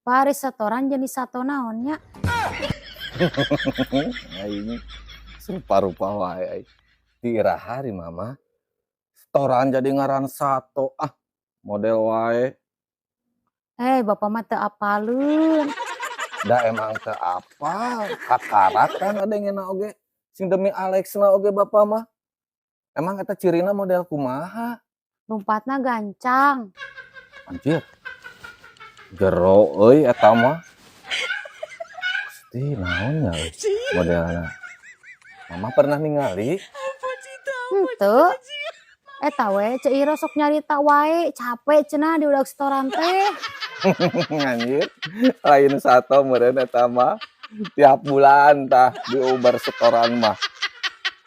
Pari setoran jadi sato naon nya? Aing rupa-rupa wae aing. Ti iraha ari mama? Setoran jadi ngaran sato, ah model wae. Eh, bapak mah teu apaleun. Da emang teu apal, kakarak kan adengena oge. Sing demi Alexna oge bapak mah. Emang eta cirina model kumaha? Lumpatna gancang. Anjir. Jero euy eta mah. Gusti naon nya euy modelna. Mama pernah ningali? Henteu. Eta we Ceu Iroh sok nyarita wae, capek cenah diudag setoran teh. Anjir, lain sato meureun eta mah. Tiap bulan tah diuber setoran mah.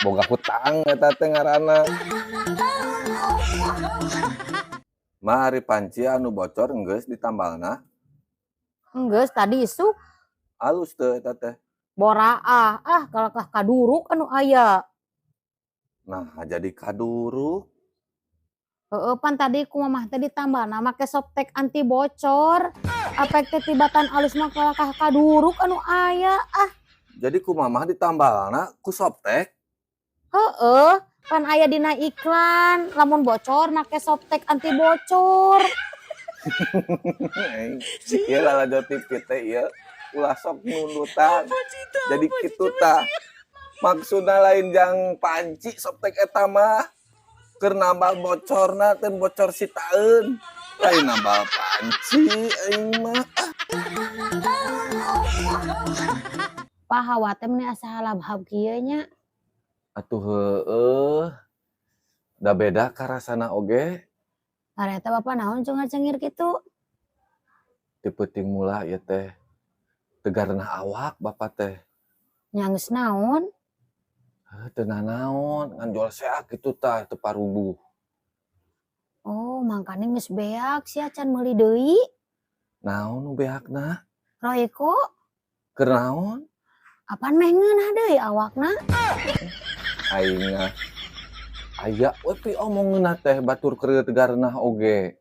Boga hutang eta teh ngaranna. Ma ari panci anu bocor enggeus ditambalna? Enggeus tadi isuk. Alus teu eta teh? Boraah, ah kalakah kaduruk anu aya. Nah, jadi kaduruk. Heeh, pan tadi ku mamah teh ditambalna make Softex anti bocor. Apek teh tibatan alus mah kalakah kaduruk anu aya ah. Jadi ku mamah ditambalna ku Softex? Heeh, pan aya dina iklan lamun bocor make Softex anti bocor. Ieu lalajo TV teh ieu ulah sok nundutan. Jadi kitu tah. Maksudna lain jang panci Softex eta mah. Keur nambal bocorna teh bocor sitaeun. Lain nambal panci aing mah. Pak hawa teh meuni asa halabhab kieu nya. Atuh heueuh. Da beda karasana oge. Hareta bapak naon cengir-cengir kitu? Ti peuting mula ieu teh. Tegarna awak bapak teh. Nya geus naon? Heuh teu nanaon, ngan jual seak kitu tah teu parubuh. Oh, mangkane geus beak sia can meuli deui. Naon nu beakna? Royco. Keur naon? Apan meh ngeunah deui awakna? Aing mah aya we piomongeunna teh batur keur tegarna oge.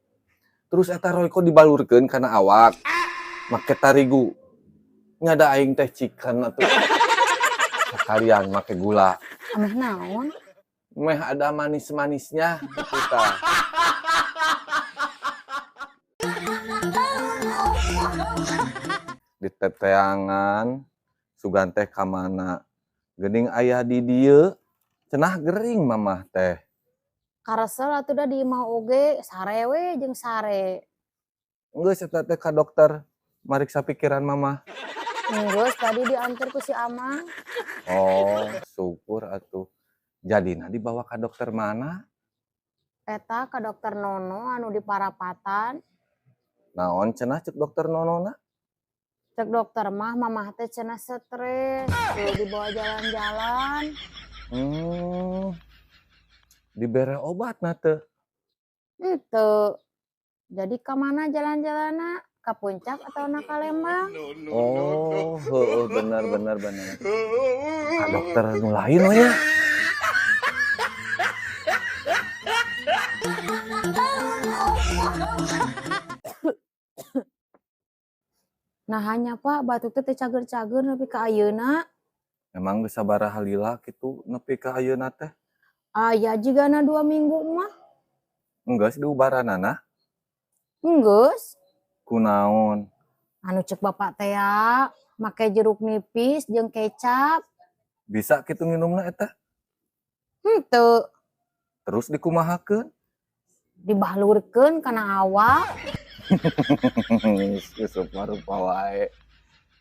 Terus eta Royco dibalurkeun kana awak make tarigu. Nya da aing teh chicken atuh. Sekalian make gula. Ameh naon? Meh ada manis-manisnya kitu tah. Diteteangan sugan teh ka mana? Geuning aya di dieu cenah gering mamah teh. Karesel atuh da di imah oge sare we jeung sare. Enggeus eta teh ka dokter mariksa pikiran mamah. Enggeus tadi diantar ku si Amang. Oh, syukur atuh. Jadina dibawa ka dokter mana? Eta ka dokter Nono anu di Parapatan. Naon cenah cek dokter Nonona? Cek dokter mah mamah teh cenah stres, tuh dibawa jalan-jalan. Dibere obatna teu? Henteu. Jadi ka mana jalan-jalanna? Ka Puncak atau na ka Lembang? Oh, heueuh bener bener bener. Ka dokter nu lain we nya. Nah hanya Pak, batuk teh teu cager-cager nepi ka ayeuna. Emang geus sabaraha lila kitu nepi ka ayeuna teh? Aya jigana 2 minggu mah. Enggeus diubaranana? Enggeus. Kunaon? Anu cek bapak teh ya, make jeruk nipis jeung kecap. Bisa kitu nginumna eta? Henteu. Terus dikumahakeun? Dibahlurkeun kana awak. Geus rupa-rupa wae.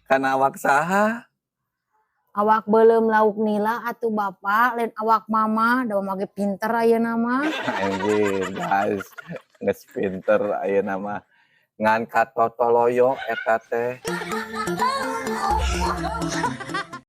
Kana awak saha? Awak beuleum lauk nila atuh bapak, lain awak mama, da mama ge pinter ayeuna mah. Anjir, guys, geus pinter ayeuna mah. Ngan katotoloyo eta teh.